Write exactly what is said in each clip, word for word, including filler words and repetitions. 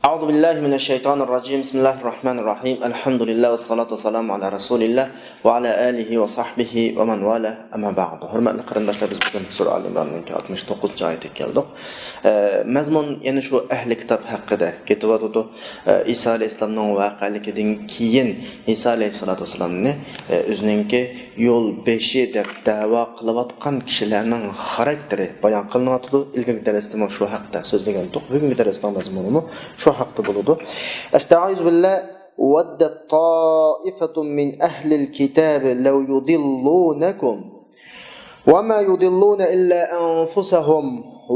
أعوذ بالله من الشيطان الرجيم. بسم الله الرحمن الرحيم. الحمد لله والصلاة والسلام على رسول الله وعلى آله وصحبه ومن والاه. أما بعد. ھۆرمەتلىك قېرىنداشلار، بىز بۈگۈن سۈرە ئال ئىمراننىڭكى ئاتمىش توققۇزىنچى ئايىتىگە كەلدۇق. ئە، مەزمۇن يەنە شۇ ئەھلى كىتاب ھەققىدە كېتىۋاتىدۇ. ئە، ئىسا ئەلەيھىسسالامنىڭ ۋەقەلىكىدىن كېيىن ئىسا ئەلەيھىسسالاتۇ ۋەسسالامنى، ئە، ئۆزىنىڭكى يول بېشى دەپ دەۋا قىلىۋاتقان كىشىلەرنىڭ خاراكتېرى بايان قىلىنىۋاتىدۇ. ئىلگىرىكى دەرستىمۇ شۇ ھەقتە سۆزلىگەنتۇق. بۈگۈنكى دەرسنىڭ مەزمۇنىمۇ شۇ ھەقتە بولىدۇ. أستعيذ بالله. ودت طائفة من أهل الكتاب لو يضلونكم وما يضلون إلا أنفسهم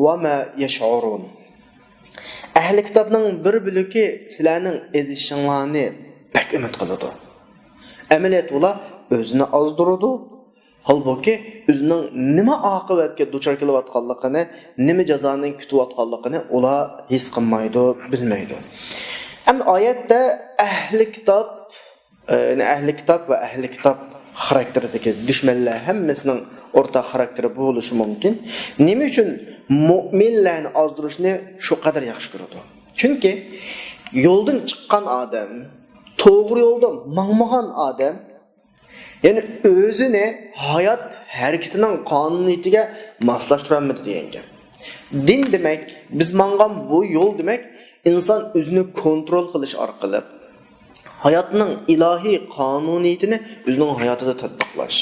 وما يشعرون. ئەھلى كىتابنىڭ بىر بۆلىكى سىلەرنىڭ ئېزىشىڭلارنى بەك ئۈمىد قىلىدۇ. ئەمەلىيەتتە ئۇلار ئۆزىنى ئازدۇرىدۇ. ھالبۇكى، ئۆزىنىڭ نېمە ئاقىۋەتكە دۇچار كېلىۋاتقانلىقىنى، نېمە جازانى كۈتۈۋاتقانلىقىنى ئۇلار ھېس قىلمايدۇ، بىلمەيدۇ. ئەمدى ئايەتتە ئەھلى كىتاب، ئە، يەنى ئەھلى كىتاب ۋە ئەھلى كىتاب خاراكتېرىدىكى دۈشمەنلەر ھەممىسىنىڭ ئورتاق خاراكتېرى بولۇشى مۇمكىن. نېمە ئۈچۈن مۇئمىنلەرنى ئازدۇرۇشنى شۇ قەدەر ياخشى كۆرىدۇ؟ چۈنكى يولدىن چىققان ئادەم، توغرا يولدا ماڭمىغان ئادەم، يەنى ئۆزىنى ھايات ھەرىكىتىنىڭ قانۇنىيىتىگە ماسلاشتۇرالمىدى دېگەن گەپ. دىن دېمەك، بىز ماڭغان بۇ يول دېمەك، ئىنسان ئۆزىنى كونترول قىلىش ئارقىلىق ھاياتنىڭ ئىلاھىي قانۇنىيىتىنى ئۆزىنىڭ ھاياتىدا تەتبىقلاش.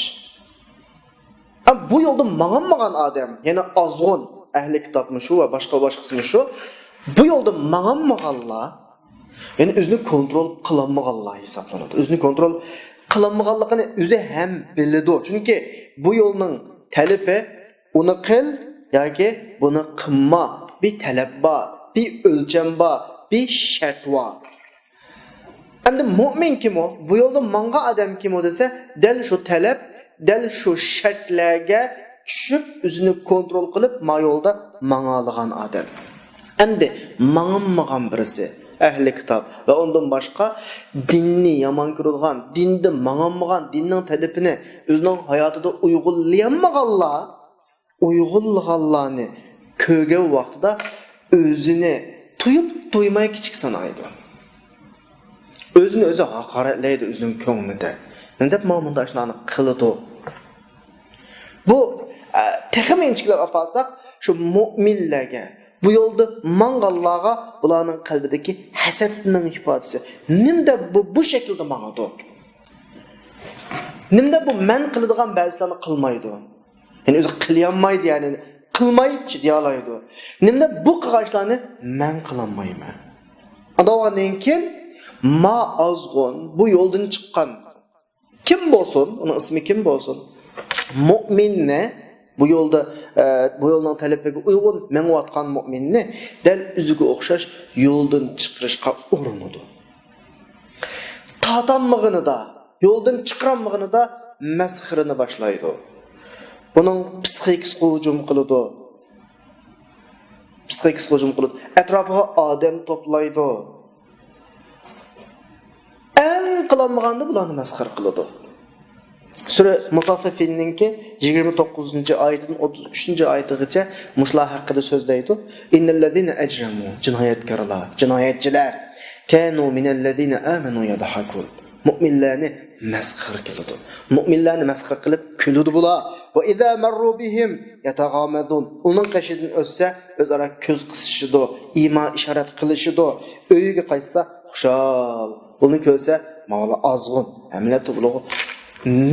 ھە، بۇ يولدا ماڭالمىغان ئادەم، يەنى ئازغۇن، ئەھلى كىتابمۇ شۇ ۋە باشقا، باشقىسىمۇ شۇ، بۇ يولدا ماڭالمىغانلار، يەنى ئۆزىنى كونترول قىلالمىغانلار ھېسابلىنىدۇ. ئۆزىنى كونترول قىلالمىغانلىقىنى ئۆزى ھەم بىلىدۇ. چۈنكى بۇ يولنىڭ تەلىپى ئۇنى قىل ياكى بۇنى قىلما، بىر تەلەپ بار، بىر ئۆلچەم بار، بىر شەرت بار. ئەمدى مۇئمىن كىم ئۇ؟ بۇ يولدا ماڭغان ئادەم كىم ئۇ دېسە، دەل شۇ تەلەپ، دەل شۇ شەرتلەرگە چۈشۈپ، ئۆزىنى كونترول قىلىپ، ما يولدا ماڭالىغان ئادەم. ئەمدى ماڭالمىغان بىرسى، ئەھلى كىتاب ۋە ئۇندىن باشقا دىننى يامان كۆرىدىغان، دىندا ماڭالمىغان، دىننىڭ تەلىپىنى ئۆزىنىڭ ھاياتىدا ئۇيغۇنلىيالمىغانلار، ئۇيغۇنلىغانلارنى كۆرگەن ۋاقتىدا ئۆزىنى تۇيۇپ تويماي كىچىك سانايدۇ. ئۆزىنى ئۆزى ھاقارەتلەيدۇ ئۆزىنىڭ كۆڭلىدە. نېمە دەپ مانا مۇنداق ئىشلارنى قىلىدۇ؟ بۇ، ئە، تېخىمۇ ئىنچىكىلەپ ئاپارساق، شۇ مۇئمىنلەرگە، بۇ يولدا ماڭغانلارغا بۇلارنىڭ قەلبىدىكى ھەسەتنىڭ ئىپادىسى. نېمە دەپ بۇ، بۇ شەكىلدە ماڭىدۇ؟ نېمە دەپ بۇ مەن قىلىدىغان بەزى ئىشلارنى قىلمايدۇ؟ يەنى ئۆزى قىلىيالمايدۇ، يەنى قىلماي چىدىيالايدۇ. نېمە دەپ بۇ قىلغان ئىشلارنى مەن قىلالمايمەن؟ ئانداق بولغاندىن كېيىن ما ئازغۇن، بۇ يولدىن چىققان كىم بولسۇن، ئۇنىڭ ئىسمى كىم بولسۇن، مۇئمىننى، بۇ يولدا، ئە، بۇ يولنىڭ تەلىپىگە ئۇيغۇن مېڭىۋاتقان مۇئمىننى دەل ئۆزىگە ئوخشاش يولدىن چىقىرىشقا ئۇرۇنىدۇ. تارتالمىغىنىدا، يولدىن چىقىرالمىغىنىدا مەسخىرىنى باشلايدۇ. ئۇنىڭ پسىخىكىسىغا ھۇجۇم قىلىدۇ. پسىخىكىسىغا ھۇجۇم قىلىدۇ. ئەتراپىغا ئادەم توپلايدۇ. ئەڭ قىلالمىغاندا بۇلارنى مەسخىرە قىلىدۇ. سۈرە مۇتەففىفىننىڭكى يىگىرمە توققۇزىنچى ئايىتىدىن ئوتتۇز ئۈچىنچى ئايىتىغىچە مۇشۇلار ھەققىدە سۆزلەيدۇ. ئىننەللەزىنە ئەجرەمۇ، جىنايەتكارلار، جىنايەتچىلەر، كانۇ مىنەللەزىنە ئامەنۇ يەدھەكۇن، مۇئمىنلارنى مەسخىرە قىلىدۇ. مۇئمىنلارنى مەسخىرە قىلىپ كۈلىدۇ بۇلار. ۋە ئىزا مەررۇ بىھىم يەتەغامەزۇن. ئۇنىڭ قېشىدىن ئۆتسە، ئۆزئارا كۆز قىسىشىدۇ، ئىما ئىشارەت قىلىشىدۇ، ئۆيىگە قايتسا خۇشال. بۇنى كۆرسە، ماۋۇلار ئازغۇن. ھەممىلەر تۇغلۇغۇ.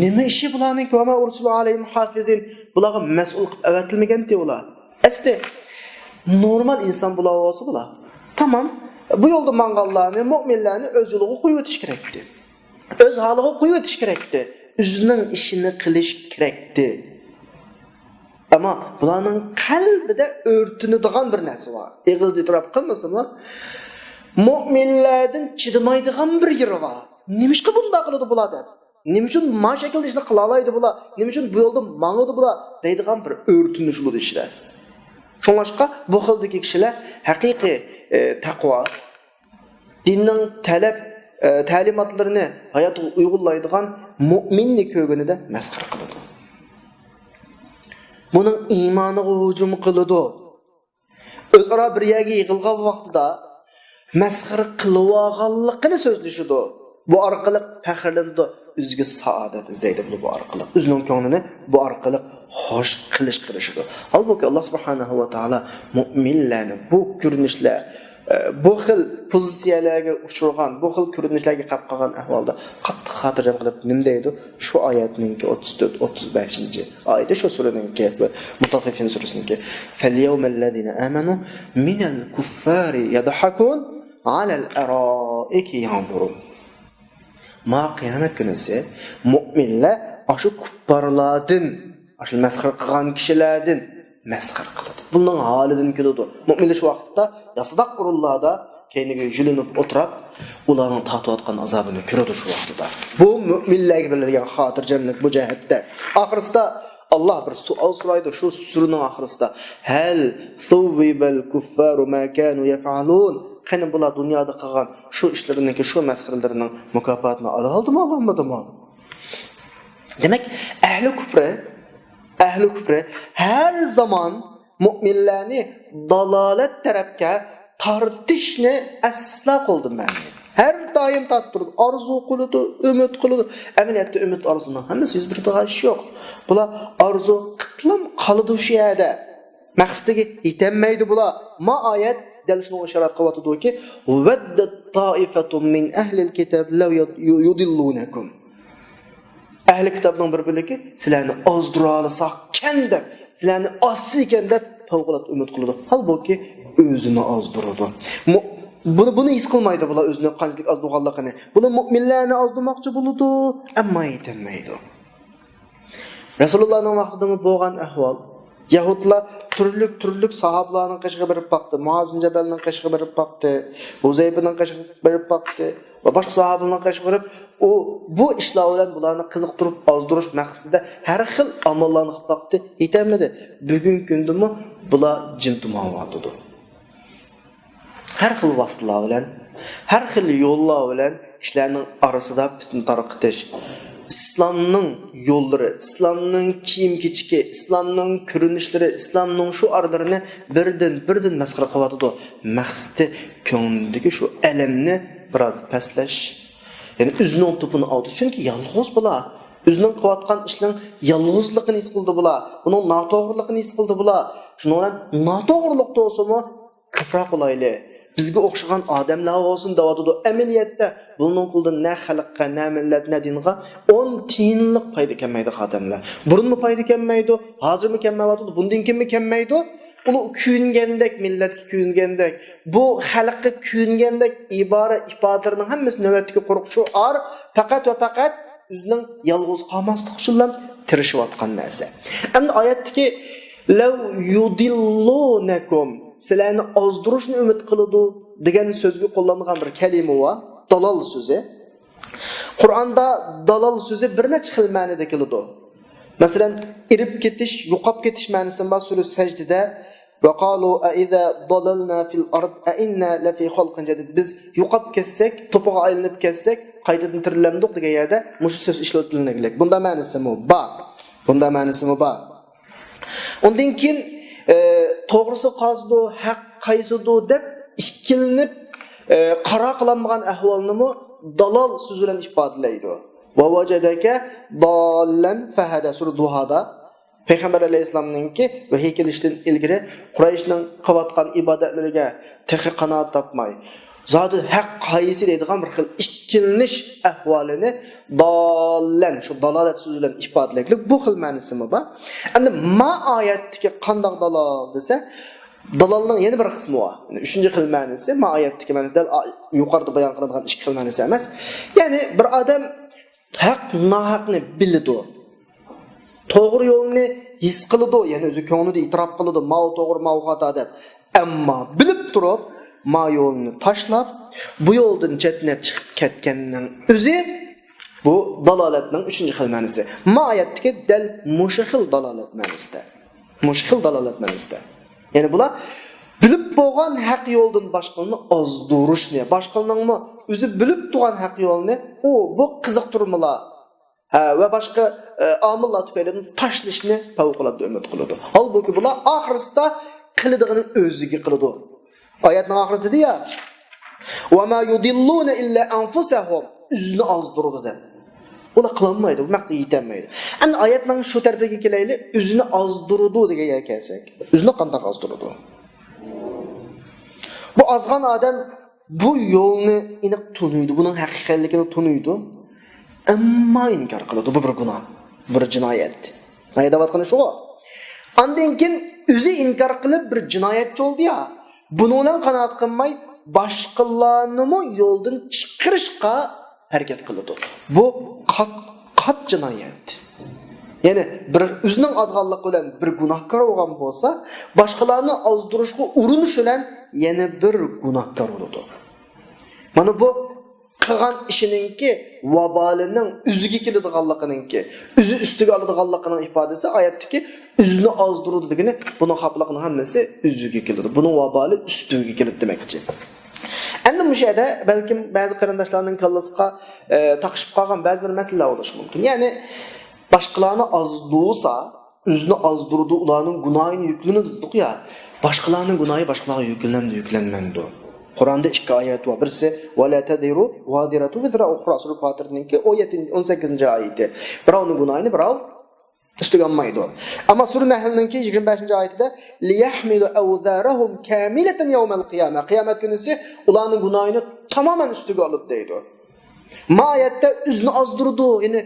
نېمە ئىشى بۇلارنىڭكى؟ ۋە ما ئۇرسىلۇ ئەلەيھىم ھافىزىن. بۇلارغا مەسئۇل قىلىپ ئەۋەتىلمىگەنتى ئۇلار. ئەسلى نورمال ئىنسان بۇلار بولسا بۇلار. تامام. بۇ يولدا ماڭغانلارنى، مۇئمىنلارنى ئۆز يولىغا قويۇۋېتىش كېرەكتى. ئۆز ھالىغا قويۇۋېتىش كېرەكتى. ئۆزىنىڭ ئىشىنى قىلىش كېرەكتى. ئەمما بۇلارنىڭ قەلبىدە ئۆرتىنىدىغان بىر نەرسە بار. ئېغىزدا ئېتىراپ قىلمىسىمۇ، مۇئمىنلەردىن چىدىمايدىغان بىر يېرى بار. نېمىشقا بۇنداق قىلىدۇ بۇلار دەپ؟ نېمە ئۈچۈن ما شەكىلدە ئىشنى قىلالايدۇ بۇلار؟ نېمە ئۈچۈن بۇ يولدا ماڭىدۇ بۇلار؟ دەيدىغان بىر ئۆرتىنىش بولىدۇ ئىچىدە. شۇڭلاشقا بۇ خىلدىكى كىشىلەر ھەقىقىي، ئە، تەقۋا، دىننىڭ تەلەپ، ئە، تەلىماتلىرىنى ھاياتىغا ئۇيغۇنلايدىغان مۇئمىننى كۆرگىنىدە مەسخىرە قىلىدۇ. بۇنىڭ ئىمانىغا ھۇجۇم قىلىدۇ. ئۆزئارا بىر يەرگە يىغىلغان ۋاقتىدا مەسخىرە قىلىۋالغانلىقىنى سۆزلىشىدۇ. بۇ ئارقىلىق پەخىرلىنىدۇ. ئۆزىگە سائادەت ئىزدەيدۇ بۇ ئارقىلىق. ئۆزىنىڭ كۆڭلىنى بۇ ئارقىلىق خوش قىلىشقا تىرىشىدۇ. ھالبۇكى، ئاللا سۇبھانەھۇ ۋە تائالا مۆمىنلەرنى بۇ كۆرۈنۈشلەر، ئە، بۇ خىل پوزىتسىيەلەرگە ئۇچرىغان، بۇ خىل كۆرۈنۈشلەرگە قاپ قالغان ئەھۋالدا قاتتىق خاتىرجەم قىلىپ نېمە دەيدۇ؟ شۇ ئايەتنىڭكى ئوتتۇز تۆت، ئوتتۇز بەشىنچى ئايىتى شۇ سۈرىنىڭكى، مۇتەففىفىن سۈرىسىنىڭكى. فەليەۋمەللەزىنە ئامەنۇ مىنەل كۇففارى يەدھەكۇن ئەلەل ئەرائىكى يەنزۇرۇن. ما قىيامەت كۈنىسى مۆمىنلەر ئاشۇ كۇپپارلاردىن، ئاشۇ مەسخىرە قىلغان كىشىلەردىن مەسخىرە قىلىدۇ. بۇنىڭ ھالىدىن كۈلىدۇ. مۆمىنلەر شۇ ۋاقىتتا ياسىداق ئورۇنلاردا كەينىگە يۈزلىنىپ ئولتۇرۇپ، ئۇلارنىڭ تارتىۋاتقان ئازابىنى كۆرىدۇ شۇ ۋاقتىدا. بۇ مۆمىنلەرگە بېرىلگەن خاتىرجەملىك بۇ جەھەتتە. ئاخىرسىدا ئاللا بىر سوئال سورايدۇ شۇ سۈرىنىڭ ئاخىرسىدا. ھەل سۇۋۋىبەل كۇففارۇ ما كانۇ يەفئەلۇن. قېنى بۇلار دۇنيادا قىلغان شۇ ئىشلىرىنىڭكى، شۇ مەسخىرىلىرىنىڭ مۇكاپاتىنى ئالالدىمۇ، ئالالمىدىمۇ؟ دېمەك، ئەھلى كۇپرى، ئەھلى كۇپرى ھەر زامان مۆمىنلەرنى دالالەت تەرەپكە تارتىشنى ئەسلا قولدىن بەرمەيدۇ. ھەر دائىم تارتىپ تۇرىدۇ، ئارزۇ قىلىدۇ، ئۈمىد قىلىدۇ. ئەمەلىيەتتە ئۈمىد، ئارزۇنىڭ ھەممىسى يۈز بېرىدىغان ئىش يوق. بۇلار ئارزۇ قىپلام قالىدۇ شۇ يەردە. مەقسىتىگە يېتەلمەيدۇ بۇلار. ما ئايەت دەل شۇنىڭغا ئىشارەت قىلىۋاتىدۇكى، ۋەددەت تائىفەتۇن مىن ئەھلىل كىتاب لەۋ يۇ-، يۇ-، يۇدىللۇنەكۇم. ئەھلى كىتابنىڭ بىر بۆلىكى سىلەرنى ئازدۇرالىساقكەن دەپ، سىلەرنى ئازسىكەن دەپ پەۋقۇلئاددە ئۈمىد قىلىدۇ. ھالبۇكى، ئۆزىنى ئازدۇرىدۇ. مۇ-، بۇنى، بۇنى ھېس قىلمايدۇ بۇلار ئۆزىنى قانچىلىك ئازدۇرغانلىقىنى. بۇلار مۆمىنلەرنى ئازدۇرماقچى بولىدۇ، ئەمما يېتەلمەيدۇ. رەسۇلۇللانىڭ ۋاقتىدىمۇ بولغان ئەھۋال. يەھۇدلار تۈرلۈك، تۈرلۈك ساھابىلارنىڭ قېشىغا بېرىپ باقتى. مۇئاز بىن جەبەلنىڭ قېشىغا بېرىپ باقتى. ھۇزەيپىنىڭ قېشىغا بېرىپ باقتى. ۋە باشقا ساھابىلارنىڭ قېشىغا بېرىپ، ئۇ بۇ ئىشلار بىلەن بۇلارنى قىزىقتۇرۇپ، ئازدۇرۇش مەقسىتىدە ھەر خىل ئاماللارنى قىلىپ باقتى. يېتەلمىدى. بۈگۈنكى كۈندىمۇ بۇلار جىم تۇرمايۋاتىدۇ. ھەر خىل ۋاسىتىلەر بىلەن، ھەر خىل يوللار بىلەن كىشىلەرنىڭ ئارىسىدا پىتنە تارقىتىش، ئىسلامنىڭ يوللىرى، ئىسلامنىڭ كىيىم-كېچىكى، ئىسلامنىڭ كۆرۈنۈشلىرى، ئىسلامنىڭ شوئارلىرىنى بىردىن، بىردىن مەسخىرە قىلىۋاتىدۇ. مەقسىتى كۆڭلىدىكى شۇ ئەلەمنى بىراز پەسلەش. يەنى ئۆزىنىڭ توپىنى ئاۋۇتۇش. چۈنكى يالغۇز بۇلار. ئۆزىنىڭ قىلىۋاتقان ئىشىنىڭ يالغۇزلۇقىنى ھېس قىلدى بۇلار. بۇنىڭ ناتوغرىلىقىنى ھېس قىلدى بۇلار. شۇنىڭ بىلەن ناتوغرىلىقتا بولسىمۇ، كۆپرەك بولايلى، بىزگە ئوخشىغان ئادەملەر بولسۇن دەۋاتىدۇ. ئەمەلىيەتتە بۇنىڭ قولىدىن نە خەلققە، نە مىللەت، نە دىنغا ئون تىيىنلىق پايدا كەلمەيدۇ ئادەملەر. بۇرۇنمۇ پايدا كەلمەيدۇ، ھازىرمۇ كەلمەيۋاتىدۇ، بۇندىن كېيىنمۇ كەلمەيدۇ. ئۇلار كۆيۈنگەندەك، مىللەتكە كۆيۈنگەندەك، بۇ خەلققە كۆيۈنگەندەك ئىبارە ئىپادىلىرىنىڭ ھەممىسى نۆۋەتتىكى قۇرۇق شوئار، پەقەت ۋە پەقەت ئۆزىنىڭ يالغۇز قالماسلىق ئۈچۈنلا تىرىشىۋاتقان نەرسە. ئەمدى ئايەتتىكى لەۋ يۇدىللۇنەكۇم، سىلەرنى ئازدۇرۇشنى ئۈمىد قىلىدۇ دېگەن سۆزگە قوللانغان بىر كەلىمە بار، دالال سۆزى. قۇرئاندا دالال سۆزى بىر نەچچە خىل مەنىدە كېلىدۇ. مەسىلەن، ئېرىپ كېتىش، يوقاپ كېتىش مەنىسى بار سۈرە سەجدىدە. ۋەقالۇ ئەئىزا دالالنا فىل ئەرد ئەئىننا لەفى خەلقىن جەدىد. بىز يوقاپ كەتسەك، توپىغا ئايلىنىپ كەتسەك، قايتىدىن تىرىلەمدۇق دېگەن يەردە مۇشۇ سۆز ئىشلىتىلگەنلىك. بۇندا مەنىسىمۇ بار. بۇندا مەنىسىمۇ بار. ئۇندىن كېيىن، ئە، توغرىسى قايسىدۇ، ھەق قايسىدۇ دەپ ئىككىلىنىپ، ئە، قارار قىلالمىغان ئەھۋالنىمۇ دالال سۆزى بىلەن ئىپادىلەيدۇ. ۋە ۋەجەدەكە داللەن فەھەدە، سۈرە دۇھادا. پەيغەمبەر ئەلەيھىسسالامنىڭكى ۋەھىي كېلىشتىن ئىلگىرى قۇرەيشنىڭ قىلىۋاتقان ئىبادەتلىرىگە تېخى قانائەت تاپماي، زادى ھەق قايسى دەيدىغان بىر خىل ئىككىلىنىش ئەھۋالىنى داللەن، شۇ دالالەت سۆزى بىلەن ئىپادىلەيدۇ. بۇ خىل مەنىسىمۇ بار. ئەمدى ما ئايەتتىكى قانداق دالال دېسە، دالالنىڭ يەنە بىر قىسمى بار. يەنى ئۈچىنچى خىل مەنىسى، ما ئايەتتىكى مەنىسى دەل ئا-، يۇقىرىدا بايان قىلىنغان ئىككى خىل مەنىسى ئەمەس. يەنى بىر ئادەم ھەق، ناھەقنى بىلىدۇ. توغرا يولنى ھېس قىلىدۇ، يەنى ئۆزى كۆڭلىدە ئېتىراپ قىلىدۇ، ماۋۇ توغرا، ماۋۇ خاتا دەپ. ئەمما بىلىپ تۇرۇپ، ما يولنى تاشلاپ، بۇ يولدىن چەتنەپ چىقىپ كەتكەننىڭ ئۆزى بۇ دالالەتنىڭ ئۈچىنچى خىل مەنىسى. ما ئايەتتىكى دەل مۇشۇ خىل دالالەت مەنىسىدە. مۇشۇ خىل دالالەت مەنىسىدە. يەنى بۇلار بىلىپ بولغان ھەق يولدىن باشقىلارنى ئازدۇرۇشنى، باشقىلارنىڭمۇ ئۆزى بىلىپ تۇرغان ھەق يولىنى، ئۇ، بۇ قىزىقتۇرمىلار، ھە، ۋە باشقا، ئە، ئامىللار تۈپەيلىدىن تاشلىشىنى پەۋقۇلئاددە ئۈمىد قىلىدۇ. ھالبۇكى، بۇلار ئاخىرسىدا قىلىدىغىنى ئۆزىگە قىلىدۇ. ئايەتنىڭ ئاخىرىدا دېدى يا، وما يضلون إلا أنفسهم. ئۆزىنى ئازدۇرىدۇ دەپ. ئۇلار قىلالمايدۇ، بۇ مەقسەتكە يېتەلمەيدۇ. ئەمدى ئايەتنىڭ شۇ تەرىپىگە كېلەيلى، ئۆزىنى ئازدۇرىدۇ دېگەن يەرگە كەلسەك. ئۆزىنى قانداق ئازدۇرىدۇ؟ بۇ ئازغان ئادەم بۇ يولنى ئېنىق تونۇيدۇ، بۇنىڭ ھەق ئىكەنلىكىنى تونۇيدۇ. ئەمما ئىنكار قىلىدۇ، بۇ بىر گۇناھ، بۇ بىر جىنايەت. ئايە دەۋاتقىنى شۇغۇ. ئاندىن كېيىن ئۆزى ئىنكار قىلىپ بىر جىنايەتچى بولدى يا، بۇنىڭ بىلەن قانائەت قىلماي، باشقىلارنىمۇ يولدىن چىقىرىشقا ھەرىكەت قىلىدۇ. بۇ قات، قات جىنايەت. يەنى بىر ئۆزىنىڭ ئازغانلىقى بىلەن بىر گۇناھكار بولغان بولسا، باشقىلارنى ئازدۇرۇشقا ئۇرۇنۇش بىلەن يەنە بىر گۇناھكار بولىدۇ. مانا بۇ قىلغان ئىشىنىڭكى ۋابالىنىڭ ئۆزىگە كېلىدىغانلىقىنىڭكى، ئۆزى ئۈستىگە ئالىدىغانلىقىنىڭ ئىپادىسى ئايەتتىكى ئۆزىنى ئازدۇرىدۇ دېگىنى، بۇنىڭ خاپىلىقىنىڭ ھەممىسى ئۆزىگە كېلىدۇ. بۇنىڭ ۋابالى ئۈستىگە كېلىدۇ دېمەكچى. ئەمدى مۇشۇ يەردە بەلكىم بەزى قېرىنداشلارنىڭ كاللىسىغا، ئە، تاقىشىپ قالغان بەزى بىر مەسىلىلەر بولۇشى مۇمكىن. يەنى باشقىلارنى ئازدۇرسا، ئۆزىنى ئازدۇرىدۇ، ئۇلارنىڭ گۇناھىنى يۈكلىنىدۇ دېدۇق يا. باشقىلارنىڭ گۇناھى باشقىلارغا يۈكلىنەمدۇ، يۈكلەنمەمدۇ؟ قۇرئاندا ئىككى ئايەت بار. بىرسى، ولا تزر وازرة وزر أخرى، سۈرە فاتىردىكى ئون يەتتىنچى، ئون سەككىزىنچى ئايىتى. بىراۋنىڭ گۇناھىنى بىراۋ ئۈستىگە ئالمايدۇ. ئەمما سۈرە نەھلنىڭكى يىگىرمە بەشىنچى ئايىتىدە، ليحملوا أوزارهم كاملة يوم القيامة. قىيامەت كۈنىسى ئۇلارنىڭ گۇناھىنى تامامەن ئۈستىگە ئالىدۇ دەيدۇ. ما ئايەتتە ئۆزىنى ئازدۇرىدۇ، يەنى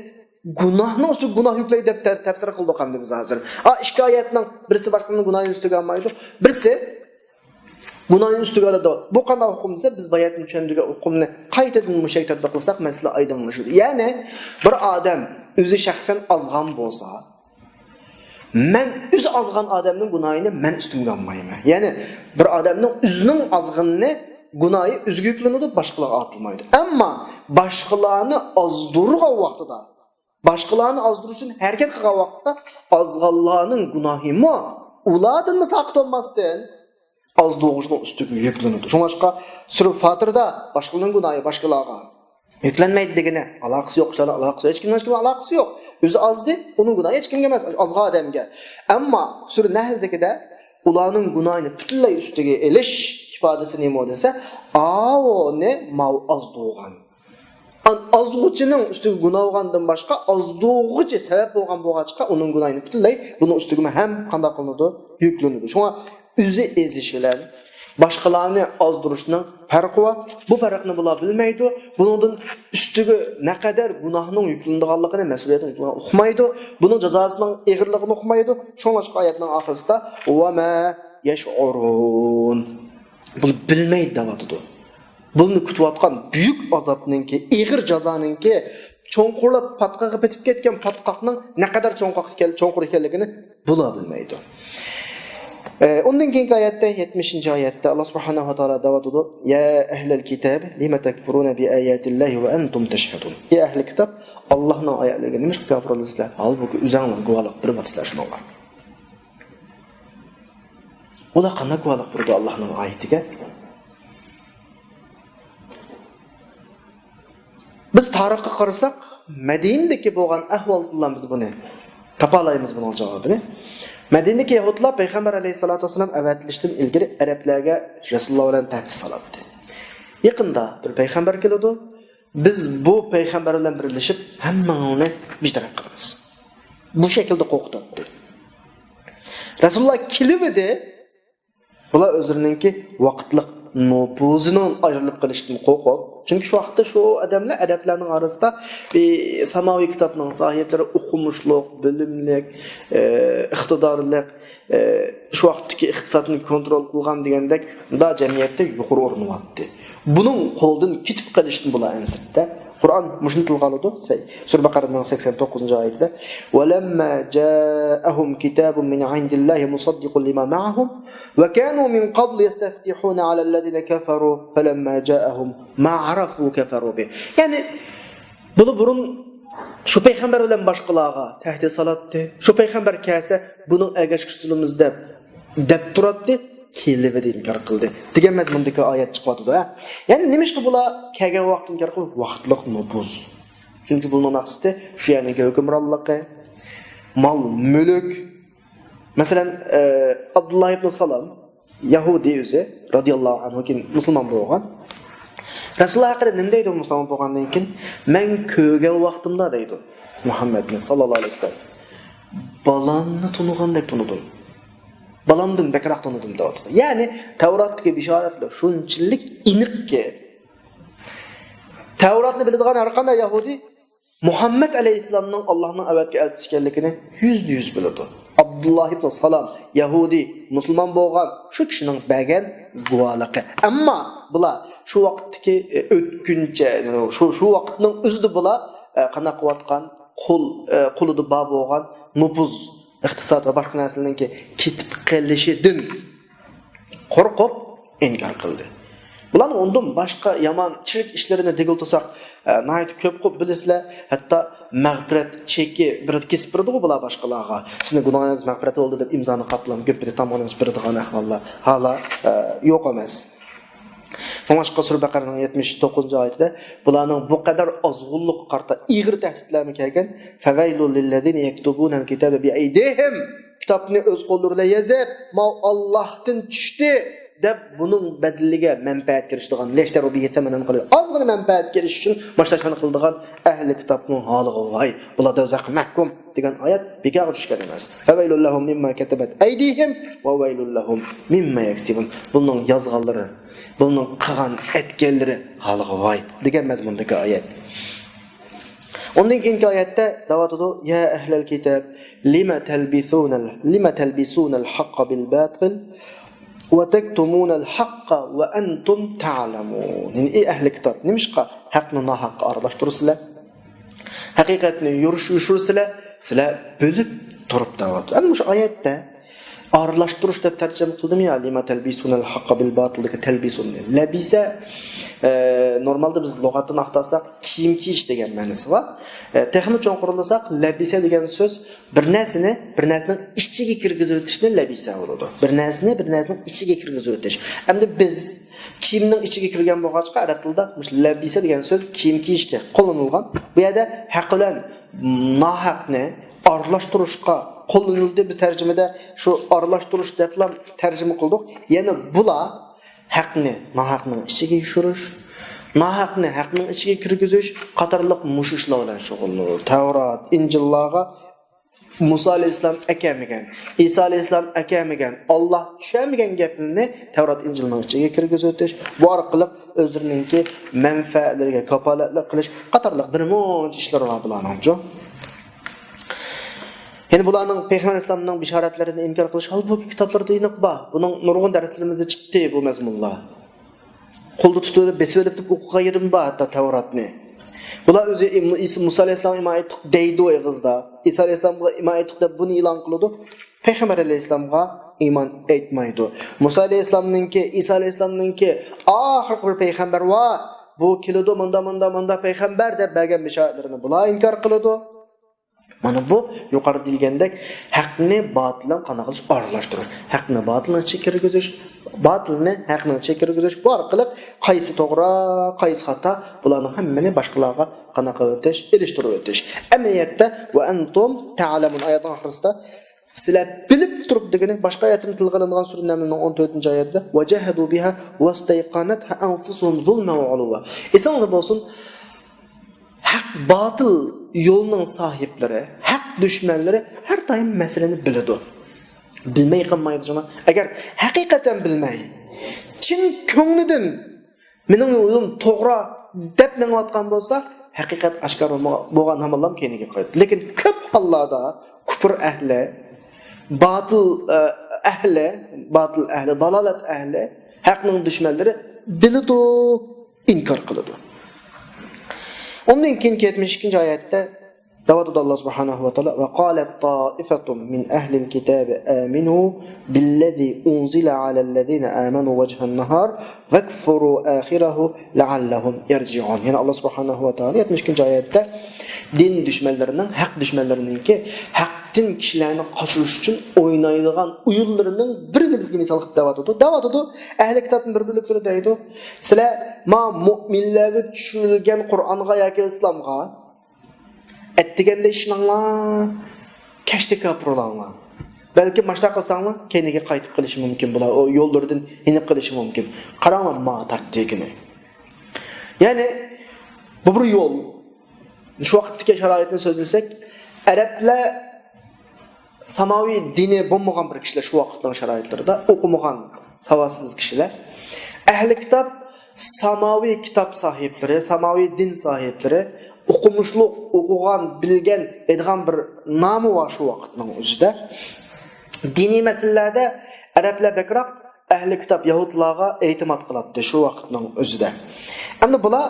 گۇناھنىڭ ئۈستىگە گۇناھ يۈكلەيدۇ دەپ تەر-، تەپسىر قىلدۇق ئەمدى بىز ھازىر. ئا، ئىككى ئايەتنىڭ بىرسى باشقىنىڭ گۇناھىنى ئۈستىگە ئالمايدۇ، بىرسى گۇناھنى ئۈستىگە ئالىدۇ. بۇ قانداق ئۇقۇم دېسە، بىز باياتىن چۈشەندۈرگەن ئۇقۇمنى قايتىدىن مۇشۇ يەرگە تەتبىق قىلساق، مەسىلە ئايدىڭلىشىدۇ. يەنى بىر ئادەم ئۆزى شەخسەن ئازغان بولسا، مەن ئۆزى ئازغان ئادەمنىڭ گۇناھىنى مەن ئۈستۈمگە ئالمايمەن. يەنى بىر ئادەمنىڭ ئۆزىنىڭ ئازغىنىنى، گۇناھى ئۆزىگە يۈكلىنىدۇ، باشقىلارغا ئارتىلمايدۇ. ئەمما باشقىلارنى ئازدۇرغان ۋاقتىدا، باشقىلارنى ئازدۇرۇش ئۈچۈن ھەرىكەت قىلغان ۋاقىتتا ئازغانلارنىڭ گۇناھىمۇ ئۇلاردىنمۇ ساقىت بولماستىن، ئازدۇرغۇچنىڭ ئۈستىگە يۈكلىنىدۇ. شۇڭلاشقا سۈرە فاتىردا باشقىلارنىڭ گۇناھى باشقىلارغا يۈكلەنمەيدۇ دېگىنى ئالاقىسى يوق، ئىشلارنىڭ ئالاقىسى يوق، ھېچ كىمنىڭ ھېچ كىمگە ئالاقىسى يوق. ئۆزى ئازدى، ئۇنىڭ گۇناھى ھېچ كىمگە ئەمەس، ئازغان ئادەمگە. ئەمما سۈرە نەھلدىكىدە ئۇلارنىڭ گۇناھىنى پۈتۈنلەي ئۈستىگە ئېلىش ئىپادىسى نېمە دېسە، ئاۋۇنى ماۋۇ ئازدۇرغان. ئان-، ئازغۇچىنىڭ ئۈستىگە گۇناھ بولغاندىن باشقا، ئازدۇرغۇچى سەۋەب بولغان بولغاچقا، ئۇنىڭ گۇناھىنى پۈتۈنلەي بۇنىڭ ئۈستىگىمۇ ھەم قانداق قىلىنىدۇ؟ يۈكلىنىدۇ. شۇڭا ئۆزى ئېزىش بىلەن باشقىلارنى ئازدۇرۇشنىڭ پەرقى بار. بۇ پەرقنى بۇلار بىلمەيدۇ. بۇنىڭدىن ئۈستىگە نەقەدەر گۇناھنىڭ يۈكلىنىدىغانلىقىنى، مەسئۇلىيەتنىڭ يۈكلىنىدىغانلىقىنى ئۇقمايدۇ. بۇنىڭ جازاسىنىڭ ئېغىرلىقىنى ئۇقمايدۇ. شۇڭلاشقا ئايەتنىڭ ئاخىرىسىدا، وما يشعرون. بۇنى بىلمەيدۇ دەۋاتىدۇ. بۇنى كۈتۈۋاتقان بۈيۈك ئازابنىڭكى، ئېغىر جازانىڭكى، چوڭقۇرلاپ پاتقاققا پېتىپ كەتكەن پاتقاقنىڭ نەقەدەر چوڭقاق ئىكەن-، چوڭقۇر ئىكەنلىكىنى بۇلار بىلمەيدۇ. ئە، ئۇندىن كېيىنكى ئايەتتە، يەتمىشىنچى ئايەتتە ئاللا سۇبھانەھۇ ۋە تائالا دەۋاتىدۇ، يا ئەھلەل كىتاب، لىمە تەكفۇرۇنە بىئاياتىللاھى ۋە ئەنتۇم تەشھەدۇن. ئەي ئەھلى كىتاب، ئاللانىڭ ئايەتلىرىگە نېمىشقا كاپىر بولىسىلەر؟ ھالبۇكى ئۆزەڭلار گۇۋاھلىق بېرىۋاتىسىلەر شۇنىڭغا. ئۇلار قانداق گۇۋاھلىق بېرىدۇ ئاللانىڭ ئايىتىگە؟ بىز تارىخقا قارىساق، مەدىنىدىكى بولغان ئەھۋالدىنلا بىز بۇنى تاپالايمىز، بۇنىڭ جاۋابىنى. مەدىنىدىكى يەھۇدلار پەيغەمبەر ئەلەيھىسسالاتۇ ۋەسسالام ئەۋەتىلىشتىن ئىلگىرى ئەرەبلەرگە رەسۇلۇللا بىلەن تەھدىت سالاتتى. يېقىندا بىر پەيغەمبەر كېلىدۇ، بىز بۇ پەيغەمبەر بىلەن بىرلىشىپ ھەممىڭلارنى بىر تەرەپ قىلىمىز. بۇ شەكىلدە قورقۇتاتتى. رەسۇلۇللا كېلىۋىدى، بۇلار ئۆزلىرىنىڭكى ۋاقىتلىق نوپۇزىنىڭ ئايرىلىپ قېلىشىدىن قورقۇپ، چۈنكى شۇ ۋاقىتتا شۇ ئادەملەر ئەرەبلەرنىڭ ئارىسىدا بىر ساماۋى كىتابنىڭ ساھىبلىرى، ئوقۇمۇشلۇق، بىلىملىك، ئە، ئىقتىدارلىق، ئە، شۇ ۋاقىتتىكى ئىقتىسادنى كونترول قىلغان دېگەندەك مۇنداق جەمئىيەتتە يۇقىرى ئورۇن ئالاتتى. بۇنىڭ قولىدىن كېتىپ قېلىشتىن بۇلار ئەنسىرىدى. قۇرئان مۇشۇنى تىلغا ئالىدۇ. سەي-، سۈرە بەقەرەنىڭ سەكسەن توققۇزىنچى ئايىتىدە، ولما جاءهم كتاب من عند الله مصدق لما معهم وكانوا من قبل يستفتحون على الذين كفروا فلما جاءهم ما عرفوا كفروا به. يەنى، بۇلار بۇرۇن شۇ پەيغەمبەر بىلەن باشقىلارغا تەھدىت سالاتتى. شۇ پەيغەمبەر كەلسە، بۇنىڭ ئەگەشكۈسى بولىمىز دەپ دەپ تۇراتتى، كېلىۋىدى، ئىنكار قىلدى دېگەن مەزمۇندىكى ئايەت چىقىۋاتىدۇ، ھە. يەنى نېمىشقا بۇلار كەلگەن ۋاقىتتا ئىنكار قىلىپ؟ ۋاقىتلىق نوپۇز. چۈنكى بۇنىڭ مەقسىتى شۇ يەرنىڭكى ھۆكۈمرانلىقى، مال، مۈلۈك. مەسىلەن، ئە، ئابدۇللا ئىبنى سالام، يەھۇدىي ئۆزى، رەزىياللاھۇ ئەنھۇ، كېيىن مۇسۇلمان بولغان. رەسۇلۇللا ھەققىدە نېمە دەيدۇ مۇسۇلمان بولغاندىن كېيىن؟ مەن كۆرگەن ۋاقتىمدا دەيدۇ مۇھەممەدنى ساللاللاھۇ ئەلەيھى ۋەسەللەم، بالامنى تونۇغاندەك تونۇدۇم. بالامدىن بەكرەك تونۇدۇم دەۋاتىدۇ. يەنى تەۋراتتىكى بېشارەتلەر شۇنچىلىك ئېنىقكى، تەۋراتنى بىلىدىغان ھەر قانداق يەھۇدىي مۇھەممەد ئەلەيھىسسالامنىڭ ئاللاھنىڭ ئەۋەتكەن ئەلچىسى ئىكەنلىكىنى يۈزدە يۈز بىلىدۇ. ئابدۇللاھ ئىبن سالام، يەھۇدىي، مۇسۇلمان بولغان شۇ كىشىنىڭ بەرگەن گۇۋاھلىقى. ئەمما بۇلار شۇ ۋاقىتتىكى، ئۆتكۈنچە، شۇ، شۇ ۋاقىتنىڭ ئۆزىدە بۇلار، ئە، قانداق قىلىۋاتقان، قول، ئە، قولىدا بار بولغان نوپۇز، ئىقتىساد ۋە باشقا نەرسىلەرنىڭكى كېتىپ قېلىشىدىن قورقۇپ ئىنكار قىلدى. بۇلارنىڭ ئۇندىن باشقا يامان، چىرىك ئىشلىرىنى دېگىلى تۇرساق، ئە، ناھايىتى كۆپ قىلىپ بىلىسىلەر. ھەتتا مەغپىرەت چېكى بىر كېسىپ بېرىدىغۇ بۇلار باشقىلارغا. سىزنىڭ گۇناھىڭىز مەغپىرەت بولدى دەپ ئىمزانى قاپلاپ، گۆپىنى تامغىنىڭىز بېرىدىغان ئەھۋاللار ھالا، ئە، يوق ئەمەس. شۇڭلاشقا سۈرە بەقەرەنىڭ يەتمىش توققۇزىنچى ئايىتىدە بۇلارنىڭ بۇ قەدەر ئازغۇنلۇققا قارىتا ئېغىر تەھدىتلەرمۇ كەلگەن. فَوَيْلٌ لِلَّذِينَ يَكْتُبُونَ الْكِتَابَ بِأَيْدِيهِمْ. كىتابنى ئۆز قوللىرى بىلەن يېزىپ، ماۋۇ ئاللاھتىن چۈشتى دەپ، بۇنىڭ بەدىلىگە مەنپەئەتكە ئېرىشىدىغان، لىيَشْتَرَوْ بِهِ ثَمَنًا قَلِيلًا، ئازغىنە مەنپەئەتكە ئېرىشىش ئۈچۈن مۇشۇ ئىشلارنى قىلىدىغان ئەھلى كىتابنىڭ ھالىغا ۋاي، بۇلار دوزاخقا مەھكۇم دېگەن ئايەت بىكارغا چۈشكەن ئەمەس. فَوَيْلٌ لَهُمْ مِمَّا كَتَبَتْ أَيْدِيهِمْ وَوَيْلٌ لَهُمْ مِمَّا يَكْسِبُونَ. بۇنىڭ يازغانلىرى، بۇنىڭ قىلغان ئەتكەنلىرى ھالىغا ۋاي دېگەن مەزمۇندىكى ئايەت. ئۇندىن كېيىنكى ئايەتتە دەۋاتىدۇ، يا ئەھلەل كىتاب، لىمە تەلبىسۇنەل، لىمە تەلبىسۇنەل ھەققە بىل باتىل ۋە تەكتۇمۇنەل ھەققە ۋە ئەنتۇم تەلەمۇن. يەنى، ئەي ئەھلى كىتاب، نېمىشقا ھەقنى ناھەققە ئارىلاشتۇرىسىلەر؟ ھەقىقەتنى يوشۇرۇسىلەر، سىلەر بىلىپ تۇرۇپ دەۋاتىدۇ. ئەنە مۇشۇ ئايەتتە ئارىلاشتۇرۇش دەپ تەرجىمە قىلدىم يا، لىمە تەلبىسۇنەل ھەققە بىل باتىل دېگەن تەلبىسۇن. لەبىسە، ئە، نورمالدا بىز لۇغەتتىن ئاختارساق، كىيىم كىيىش دېگەن مەنىسى بار. ئە، تېخىمۇ چوڭقۇرلىساق، لەبىسە دېگەن سۆز بىر نەرسىنى بىر نەرسىنىڭ ئىچىگە كىرگۈزۈۋېتىشنى لەبىسە بولىدۇ. بىر نەرسىنى بىر نەرسىنىڭ ئىچىگە كىرگۈزۈۋېتىش. ئەمدى بىز كىيىمنىڭ ئىچىگە كىرگەن بولغاچقا، ئەرەب تىلىدا مۇشۇ لەبىسە دېگەن سۆز كىيىم كىيىشكە قوللىنىلغان. بۇ يەردە ھەق بىلەن ناھەقنى ئارىلاشتۇرۇشقا قوللىنىلدى. بىز تەرجىمىدە شۇ ئارىلاشتۇرۇش دەپلا تەرجىمە قىلدۇق. يەنى بۇلار ھەقنى ناھەقنىڭ ئىچىگە يوشۇرۇش، ناھەقنى ھەقنىڭ ئىچىگە كىرگۈزۈش قاتارلىق مۇشۇ ئىشلار بىلەن شۇغۇللىنىدۇ. تەۋرات، ئىنجىللارغا مۇسا ئەلەيھىسسالام ئەكەلمىگەن، ئىسا ئەلەيھىسسالام ئەكەلمىگەن، ئاللا چۈشەرمىگەن گەپلىرىنى تەۋرات، ئىنجىلنىڭ ئىچىگە كىرگۈزۈۋېتىش، بۇ ئارقىلىق ئۆزلىرىنىڭكى مەنپەئەتلىرىگە كاپالەتلىك قىلىش قاتارلىق بىر مۇنچە ئىشلىرى بار بۇلارنىڭچۇ. يەنى بۇلارنىڭ پەيغەمبەر ئەلەيھىسسالامنىڭ بېشارەتلىرىنى ئىنكار قىلىش، ھالبۇكى كىتابلىرىدا ئېنىق بار. بۇنىڭ نۇرغۇن دەرسلىرىمىزدە چىقتى بۇ مەزمۇنلار. قولدا تۇتۇۋېلىپ، بېسىۋېلىپ دەپ ئوقۇغان يېرىم بار ھەتتا تەۋراتنى. بۇلار ئۆزى ئىم-، ئىس-، مۇسا ئەلەيھىسسالامغا ئىمان ئېيتتۇق دەيدۇ ئېغىزدا. ئىسا ئەلەيھىسسالامغا ئىمان ئېيتتۇق دەپ بۇنى ئېلان قىلىدۇ. پەيغەمبەر ئەلەيھىسسالامغا ئىمان ئېيتمايدۇ. مۇسا ئەلەيھىسسالامنىڭكى، ئىسا ئەلەيھىسسالامنىڭكى ئاخىرقى بىر پەيغەمبەر بار، بۇ كېلىدۇ، مۇندا، مۇندا، مۇندا پەيغەمبەر دەپ بەرگەن بېشارەتلىرىنى بۇلار ئىنكار قىلىدۇ. مانا بۇ يۇقىرىدا دېيىلگەندەك ھەقنى باتىل بىلەن قانداق قىلىش؟ ئارىلاشتۇرۇش. ھەقنى باتىلنىڭ ئىچىگە كىرگۈزۈش، باتىلنى ھەقنىڭ ئىچىگە كىرگۈزۈش. بۇ ئارقىلىق قايسى توغرا، قايسى خاتا، بۇلارنىڭ ھەممىنى باشقىلارغا قانداق قىلىۋېتىش؟ ئېلىشتۇرۇۋېتىش. ئەمەلىيەتتە، ۋە ئەنتۇم تەلەمۇن ئايەتنىڭ ئاخىرىسىدا سىلەر بىلىپ تۇرۇپ دېگىنى باشقا ئايەتتىمۇ تىلغا ئېلىنغان سۈرە نەملنىڭ ئون تۆتىنچى ئايەتىدە، ۋە جەھەدۇ بىھا ۋەستەيقەنەتھا ئەنفۇسۇھۇم زۇلمەن ۋە ئۇلۇۋا. ئېسىڭلاردا بولسۇن، ھەق، باتىل يولنىڭ ساھىبلىرى، ھەق دۈشمەنلىرى ھەر دائىم مەسىلىنى بىلىدۇ. بىلمەي قالمايدۇ جۇمۇ. ئەگەر ھەقىقەتەن بىلمەي، چىن كۆڭلىدىن مېنىڭ يولۇم توغرا دەپ مېڭىۋاتقان بولسا، ھەقىقەت ئاشكارا بولما-، بولغان ھامانلا كەينىگە قايتىدۇ. لېكىن كۆپ ھاللاردا كۇپۇر ئەھلى، باتىل، ئە، ئەھلى، باتىل ئەھلى، دالالەت ئەھلى، ھەقنىڭ دۈشمەنلىرى بىلىدۇ، ئىنكار قىلىدۇ. ئۇندىن كېيىنكى يەتمىش ئىككىنچى ئايەتتە دەۋاتىدۇ ئاللا سۇبھانەھۇ ۋە تائالا، ۋە قالەت تائىفەتۇم مىن ئەھلىل كىتابى ئامىنۇ بىللەزى ئۇنزىلە ئەلەللەزىنە ئامەنۇ ۋەجھەن نەھار ۋەكفۇرۇ ئاخىرەھۇ لەئەللەھۇم يەرجىئۇن. يەنى ئاللا سۇبھانەھۇ ۋە تائالا يەتمىش ئىككىنچى ئايەتتە دىن دۈشمەنلىرىنىڭ، ھەق دۈشمەنلىرىنىڭكى ھەقتىن كىشىلەرنى قاچۇرۇش ئۈچۈن ئوينايدىغان ئويۇنلىرىنىڭ بىرىنى بىزگە مىسال قىلىپ دەۋاتىدۇ. دەۋاتىدۇ، ئەھلى كىتابتىن بىر بۆلەكلىرى دەيدۇ، سىلەر ما مۇئمىنلەرگە چۈشۈرۈلگەن قۇرئانغا ياكى ئىسلامغا ئەتىگەندە ئىشىنىڭلار، كەچتە كاپىر بولۇڭلار. بەلكىم ماشۇنداق قىلساڭلار، كەينىگە قايتىپ قېلىشى مۇمكىن بۇلار، ئۇ يوللىرىدىن يېنىپ قېلىشى مۇمكىن. قاراڭلار ما تاكتىكىنى. يەنى، بۇ بىر يول. شۇ ۋاقىتتىكى شارائىتنى سۆزلىسەك، ئەرەبلەر ساماۋى دىنى بولمىغان بىر كىشىلەر شۇ ۋاقىتنىڭ شارائىتلىرىدا ئوقۇمىغان ساۋاتسىز كىشىلەر. ئەھلى كىتاب ساماۋى كىتاب ساھىبلىرى، ساماۋى دىن ساھىبلىرى، ئوقۇمۇشلۇق، ئوقۇغان، بىلگەن دەيدىغان بىر نامى بار شۇ ۋاقىتنىڭ ئۆزىدە. دىنىي مەسىلىلەردە ئەرەبلەر بەكرەك ئەھلى كىتاب يەھۇدلارغا ئېتىماد قىلاتتى شۇ ۋاقىتنىڭ ئۆزىدە. ئەمدى بۇلار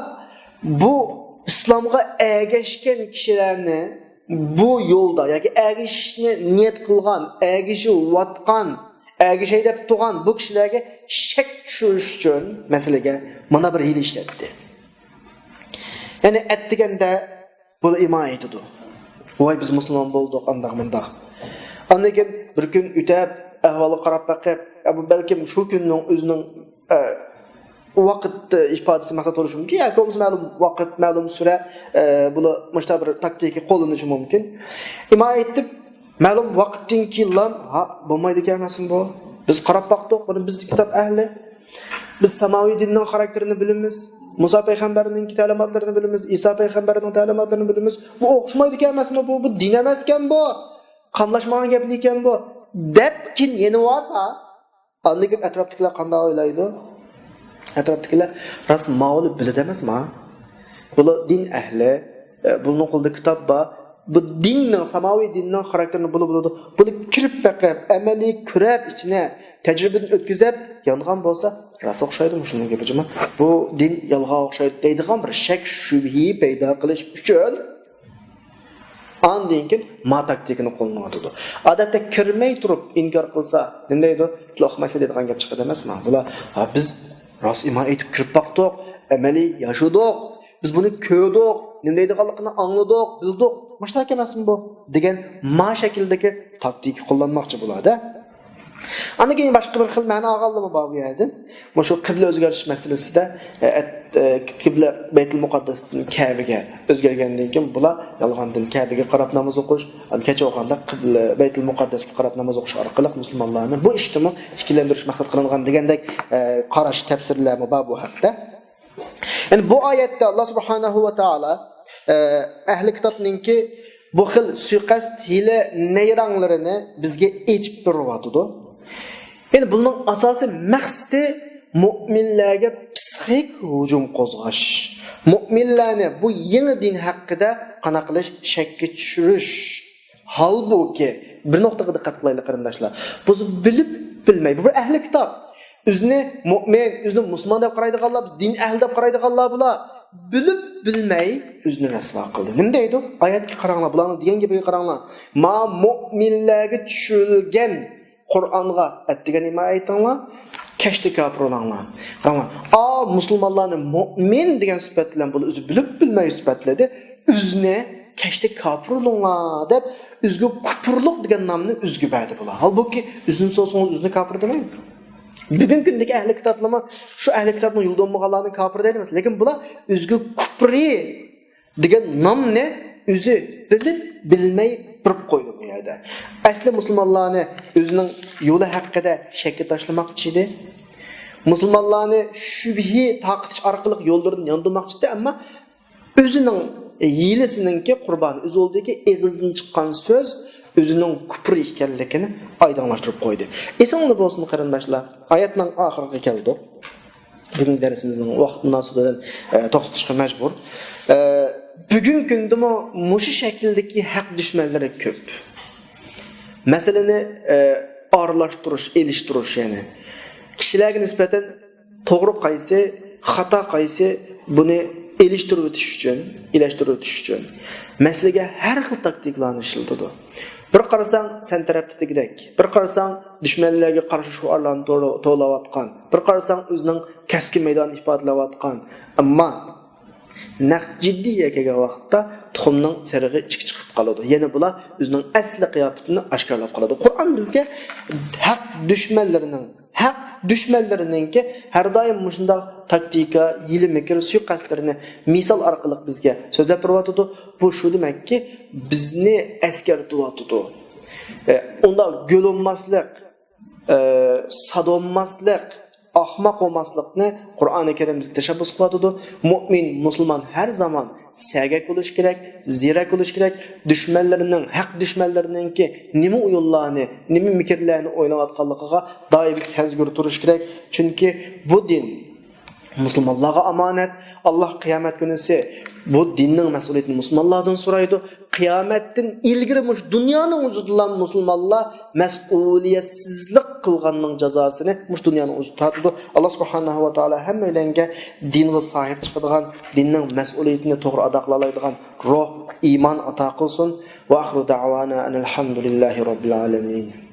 بۇ ئىسلامغا ئەگەشكەن كىشىلەرنى بۇ يولدا ياكى ئەگىشىشنى نىيەت قىلغان، ئەگىشىۋاتقان، ئەگىشەي دەپ تۇرغان بۇ كىشىلەرگە شەك چۈشۈرۈش ئۈچۈن مەسىلىگە مانا بىر ھىيلە ئىشلەتتى. يەنى ئەتىگەندە بۇلار ئىمان ئېيتىدۇ. ۋاي، بىز مۇسۇلمان بولدۇق، ئانداق مۇنداق. ئاندىن كېيىن بىر كۈن ئۆتەپ، ئەھۋالغا قاراپ بېقىپ، ئە، بۇ بەلكىم شۇ كۈننىڭ ئۆزىنىڭ، ئە، ۋاقىت ئىپادىسى مەقسەت بولۇشى مۇمكىن. ياكى بولمىسا مەلۇم ۋاقىت، مەلۇم سۈرە، ئە، بۇلار مۇشۇنداق بىر تاكتىكا قوللىنىشى مۇمكىن. ئىمان ئېيتىپ، مەلۇم ۋاقىتتىن كېيىنلا، ھا، بولمايدىكەن ئەمەسمۇ بۇ؟ بىز قاراپ باقتۇق، بۇنى بىز كىتاب ئەھلى. بىز ساماۋى دىننىڭ خاراكتېرىنى بىلىمىز. مۇسا پەيغەمبەرنىڭ تەلىماتلىرىنى بىلىمىز. ئىسا پەيغەمبەرنىڭ تەلىماتلىرىنى بىلىمىز. بۇ ئوخشىمايدىكەن ئەمەسمۇ بۇ؟ بۇ دىن ئەمەسكەن بۇ. قاملاشمىغان گەپلىكەن بۇ. دەپ كېيىن يېنىۋالسا، ئاندىن كېيىن ئەتراپتىكىلەر قانداق ئويلايدۇ؟ ئەتراپتىكىلەر راست ماۋۇنى بىلىدۇ ئەمەسما؟ بۇلار دىن ئەھلى، ئە، بۇلارنىڭ قولىدا كىتاب بار. بۇ دىننىڭ، ساماۋى دىننىڭ خاراكتېرىنى بۇلار بىلىدۇ. بۇلار كىرىپ بېقىپ، ئەمەلىي كۆرۈپ ئىچىنى، تەجرىبىدىن ئۆتكۈزۈپ يانغان بولسا، راست ئوخشايدۇ مۇشۇنىڭ گېپى جۇمۇ. بۇ دىن يالغان ئوخشايدۇ دەيدىغان بىر شەك شۈبھە پەيدا قىلىش ئۈچۈن ئاندىن كېيىن ما تاكتىكىنى قوللىنىۋاتىدۇ. ئادەتتە كىرمەي تۇرۇپ ئىنكار قىلسا، نېمە دەيدۇ؟ سىلەر ئۇقمايسىلەر دەيدىغان گەپ چىقىدۇ ئەمەسما؟ بۇلار، ھا، بىز راست ئىمان ئېيتىپ كىرىپ باقتۇق، ئەمەلىي ياشىدۇق، بىز بۇنى كۆردۇق، نېمە دەيدىغانلىقىنى ئاڭلىدۇق، بىلدۇق. مۇشۇنداق ئەمەسمۇ بۇ؟ دېگەن ما شەكىلدىكى تاكتىكا قوللانماقچى بۇلاردا. ئاندىن كېيىن باشقا بىر خىل مەنە ئالغانلىرىمۇ بار بۇ يەردىن. مۇشۇ قىبلە ئۆزگەرتىش مەسىلىسىدە، ئە، ئەت-، ئە، قىبلە بەيتۇل مۇقەددەستىن كەبىگە ئۆزگەرگەندىن كېيىن بۇلار يالغاندىن كەبىگە قاراپ ناماز ئوقۇش، كەچ بولغاندا قىبلە بەيتۇل مۇقەددەسكە قاراپ ناماز ئوقۇش ئارقىلىق مۇسۇلمانلارنى بۇ ئىشتىمۇ ئىككىلەندۈرۈش مەقسەت قىلىنغان دېگەندەك، ئە، قاراش تەپسىرلەرمۇ بار بۇ ھەقتە. يەنى بۇ ئايەتتە ئاللا سۇبھانەھۇ ۋە تائالا، ئە، ئەھلى كىتابنىڭكى بۇ خىل سۇيىقەست، ھىيلە، نەيرەڭلىرىنى بىزگە ئېچىپ بېرىۋاتىدۇ. يەنى بۇنىڭ ئاساسىي مەقسىتى مۆمىنلەرگە پسىخىك ھۇجۇم قوزغاش. مۆمىنلەرنى بۇ يېڭى دىن ھەققىدە قانداق قىلىش، شەككە چۈشۈرۈش. ھالبۇكى، بىر نۇقتىغا دىققەت قىلايلى، قېرىنداشلار. بۇ بىلىپ بىلمەي، بۇ بىر ئەھلى كىتاب. ئۆزىنى مۆمىن، ئۆزىنى مۇسۇلمان دەپ قارايدىغانلار، بىز دىن ئەھلى دەپ قارايدىغانلار بۇلار. بىلىپ بىلمەي ئۆزىنى رەسۋا قىلدى. نېمە دەيدۇ؟ ئايەتكە قاراڭلار، بۇلارنىڭ دېگەن گېپىگە قاراڭلار. ما مۆمىنلەرگە چۈشۈرۈلگەن قۇرئانغا ئەتىگەن ئىمان ئېيتىڭلار، كەچتە كاپىر بولۇڭلار. قاراڭلار، ئا، مۇسۇلمانلارنى مۆمىن دېگەن سۈپەت بىلەن بۇنى ئۆزى بىلىپ بىلمەي سۈپەتلىدى. ئۆزىنى كەچتە كاپىر بولۇڭلار دەپ، ئۆزىگە كۇپۇرلۇق دېگەن نامنى ئۆزىگە بەردى بۇلار. ھالبۇكى، ئۆزىنى سورىسىڭىز، ئۆزىنى كاپىر دېمەيدۇ. بۈگۈنكى كۈندىكى ئەھلى كىتابلارمۇ شۇ ئەھلى كىتابنىڭ يولىدا بولمىغانلارنى كاپىر دەيدۇ ئەمەس. لېكىن بۇلار ئۆزىگە كۇپرى دېگەن نامنى ئۆزى بىلىپ بىلمەي بېرىپ قويدى بۇ يەردە. ئەسلى مۇسۇلمانلارنى ئۆزىنىڭ يولى ھەققىدە شەككە تاشلىماقچى ئىدى. مۇسۇلمانلارنى شۈبھە تارقىتىش ئارقىلىق يوللىرىدىن ياندۇرماقچى ئىدى، ئەمما ئۆزىنىڭ ھىيلىسىنىڭكى قۇربانى، ئۆزى ئولدىكى ئېغىزدىن چىققان سۆز ئۆزىنىڭ كۇپرى ئىكەنلىكىنى ئايدىڭلاشتۇرۇپ قويدى. ئېسىڭلاردا بولسۇن قېرىنداشلار، ئايەتنىڭ ئاخىرىغا كەلدۇق. بۈگۈنكى دەرسىمىزنىڭ ۋاقىت مۇناسىۋىتى بىلەن، ئە، توختىتىشقا مەجبۇر. ئە، بۈگۈنكى كۈندىمۇ مۇشۇ شەكىلدىكى ھەق دۈشمەنلىرى كۆپ. مەسىلىنى، ئە، ئارىلاشتۇرۇش، ئېلىشتۇرۇش، يەنى كىشىلەرگە نىسبەتەن توغرا قايسى، خاتا قايسى، بۇنى ئېلىشتۇرۇۋېتىش ئۈچۈن، ئېلىشتۇرۇۋېتىش ئۈچۈن مەسىلىگە ھەر خىل تاكتىكىلارنى ئىشلىتىدۇ. بىر قارىساڭ سەن تەرەپتە دېگۈدەك، بىر قارىساڭ دۈشمەنلەرگە قارشى شوئارلارنى توۋلا-، توۋلاۋاتقان، بىر قارىساڭ ئۆزىنىڭ كەسكىن مەيدانىنى ئىپادىلەۋاتقان. ئەمما نەق جىددىيگە كەلگەن ۋاقىتتا تۇخۇمنىڭ سېرىقى ئىچىگە چىقىپ قالىدۇ. يەنى بۇلار ئۆزىنىڭ ئەسلى قىياپىتىنى ئاشكارىلاپ قالىدۇ. قۇرئان بىزگە ھەق دۈشمەنلىرىنىڭ، ھەق دۈشمەنلىرىنىڭكى ھەر دائىم مۇشۇنداق تاكتىكا، ھىيلە-مىكىر، سۇيىقەستلىرىنى مىسال ئارقىلىق بىزگە سۆزلەپ بېرىۋاتىدۇ. بۇ شۇ دېمەككى، بىزنى ئەسكەرتىۋاتىدۇ. ئە، ئۇنداق گۆلۇنماسلىق، ئە، سادولماسلىق، ئاخماق بولماسلىقنى قۇرئانى كەرىم بىزگە تەشەببۇس قىلىۋاتىدۇ. مۆمىن، مۇسۇلمان ھەر زامان سەگەك بولۇشى كېرەك، زېرەك بولۇشى كېرەك. دۈشمەنلىرىنىڭ، ھەق دۈشمەنلىرىنىڭكى نېمە ئويۇنلارنى، نېمە مىكىرلەرنى ئويناۋاتقانلىقىغا دائىم سەزگۈر تۇرۇش كېرەك. چۈنكى بۇ دىن مۇسۇلمانلارغا ئامانەت. ئاللاھ قىيامەت كۈنىسى بۇ دىننىڭ مەسئۇلىيىتىنى مۇسۇلمانلاردىن سورايدۇ. قىيامەتتىن ئىلگىرى مۇشۇ دۇنيانىڭ ئۆزىدىلا مۇسۇلمانلار مەسئۇلىيەتسىزلىك قىلغاننىڭ جازاسىنى مۇشۇ دۇنيانىڭ ئۆزىدە تارتىدۇ. ئاللاھ سۇبھانەھۇ ۋە تائالا ھەممەيلەنگە دىنغا ساھىب چىقىدىغان، دىننىڭ مەسئۇلىيىتىنى توغرا ئادا قىلالايدىغان روھ، ئىمان ئاتا قىلسۇن. ۋە ئاخىرۇ دەئۋانا ئەنىل ھەمدۇلىللاھى رەببىل ئالەمىن.